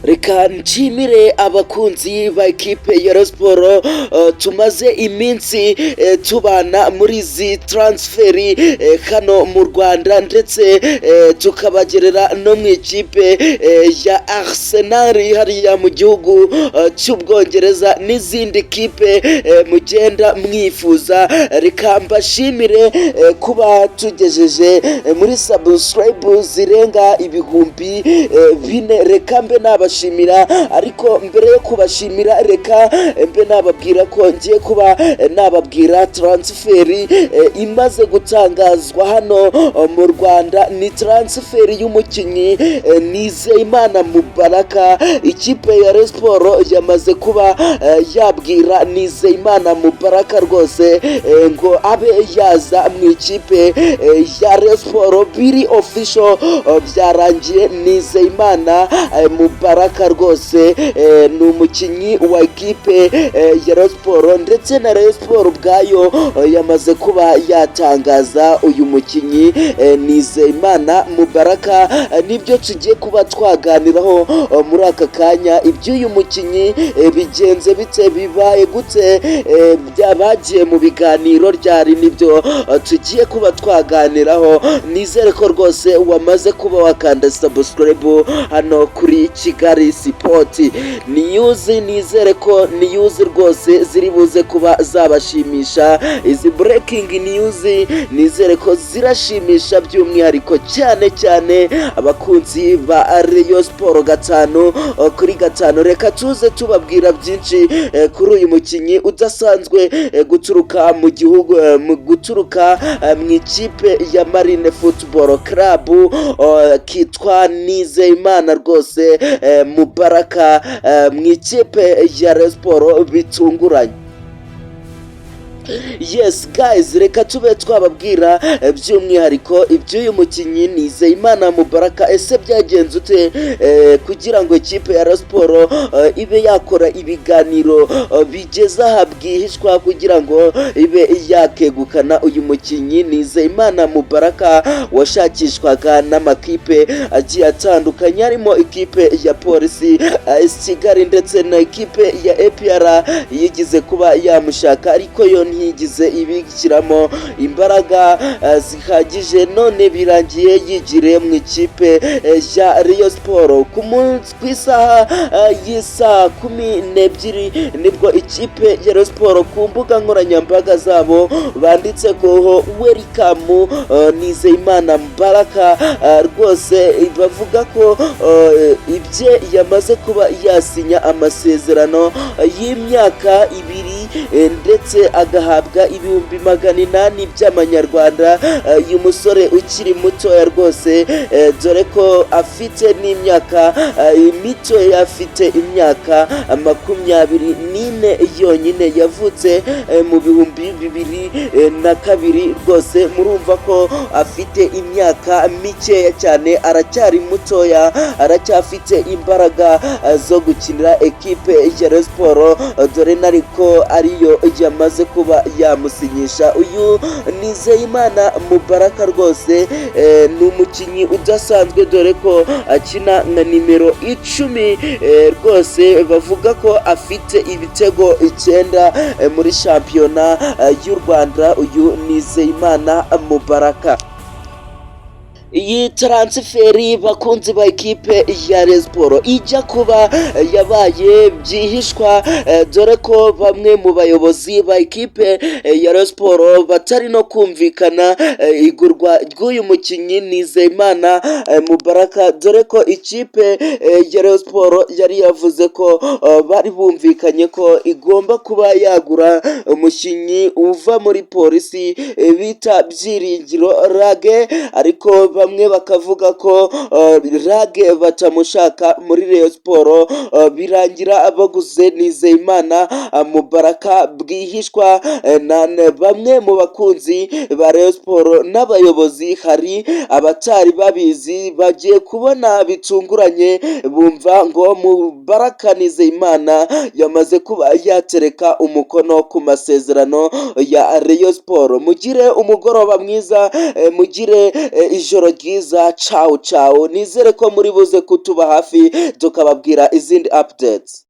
Reka nshimire abakunzi ba ekipe ya Rayon Sports tumaze iminsi tubana muri izi transfer hano mu Rwanda, ndetse tukabagerera no mu ikipe ya Arsenal hariya mu gihugu cy'Ubwongereza n'izindi kipe mugenda mwifuza. Reka mbashimire kuba tugejeje muri subscribe zirenga 4000. Reka mbe nabashimira, ariko mbere yo kubashimira, reka mbe nababwira ko ngiye kuba nababwira transfer imaze gutangazwa hano mu Rwanda. Ni transfer y'umukinnyi Nizeyimana Mubaraka. Ikipe ya Rayon Sports yamaze kuba yabwira Nizeyimana Mubaraka rwose ngo abe yaza mu ikipe ya Rayon Sports. Biri official, byarangiye. Nizeyimana Mubaraka rwose ni umukinnyi wa ekipe ya Rayon Sports, ndetse na Rayon Sports ubwayo yamaze kuba yatangaza uyu mukinnyi Nizeyimana Mubaraka. Nibyo tugiye kuba twaganiraho muri aka kanya. Iby'uyu mukinnyi bigenze bite? Bibaye gute? Bagiye mu biganiro ryari? Nibyo tugiye kuba twaganiraho. Nizere ko rwose wamaze kuba wakanda subscribe hano kuri Kigali Sport News. Nizere ko news rwose ziri buze kuba zabashimisha. Izi breaking news nizere ko zirashimisha by'umwihariko cyane cyane abakunzi ba Rayon Sports 5 kuri 5. Reka tuze tubabwira byinshi kuri uyu mukinnyi udasanzwe guturuka mu gihugu, mu guturuka mu ikipe ya Marine Football Club, kitwa Nizeyimana rwose Mubaraka mu ikipe ya Rayon Sports bitunguranye. Yes guys, reka tube twababwira by'umwihariko iby'uyu mukinnyi Nizeyimana Mubaraka. Ese byagenze ute kugira ngo ikipe ya Rayon Sports ibe yakora ibiganiro bigeze aha bwihishwa kugira ngo ibe yakegukana uyu mukinnyi Nizeyimana Mubaraka washakishwaga n'amakipe agiye atandukanye, harimo ikipe ya Polisi, AS Kigali, ndetse na ikipe ya APR yigize kuba yamushaka, ariko yo ntiyigize ibishyiramo imbaraga zihagije, none birangiye yigiriye mu ikipe ya Rayon Sports? Ku munsi, ku isaha y'isaa 12, nibwo ikipe ya Rayon Sports ku mbuga nkoranyambaga zabo banditse ko "Welcome Nizeyimana Mubaraka". Rwose bavuga ko ibye yamaze kuba yasinya amasezerano y'imyaka 2, ndetse agahabwa 800,000 by'amanyarwanda. Uyu musore ukiri mutoya rwose, dore ko afite n'imyaka mitoya, afite imyaka 24 yonyine, yavutse mu 2002. Rwose murumva ko afite imyaka mikeya cyane, aracyari mutoya, aracyafite imbaraga zo gukinira ekipe ya Rayon Sports, dore nariko ariyo yamaze kuba yamusinyisha. Uyu Nizeyimana Mubaraka rwose ni umukinnyi udasanzwe, dore ko akina nka nimero 10. Rwose bavuga ko afite ibitego 9 muri shampiyona y'u Rwanda, uyu Nizeyimana Mubaraka. Iyi transfer, bakunzi ba ekipe ya Rayon Sports, ijya kuba yabaye byihishwa, dore ko bamwe mu bayobozi ba ekipe ya Rayon Sports batari no kumvikana igurwa ry'uyu mukinnyi Nizeyimana Mubaraka, dore ko ikipe ya Rayon Sports yari yavuze ko bari bumvikanye ko igomba kuba yagura umukinnyi uva muri Polisi bita Byiringiro Lague, ariko bamwe bakavuga ko Lague batamushaka muri Rayon Sports. Birangira baguze Nizeyimana Mubaraka bwihishwa. Na bamwe mu bakunzi ba Rayon Sports n'abayobozi, hari abatari babizi, bagiye kubona bitunguranye bumva ngo Mubaraka Nizeyimana yamaze kuba yatereka umukono ku masezerano ya Rayon Sports. Mugire umugoroba mwiza, mugire ijoro. Ijoro ryiza, ciao ciao. Nizere ko muri buze kutuba hafi, tukababwira izindi updates.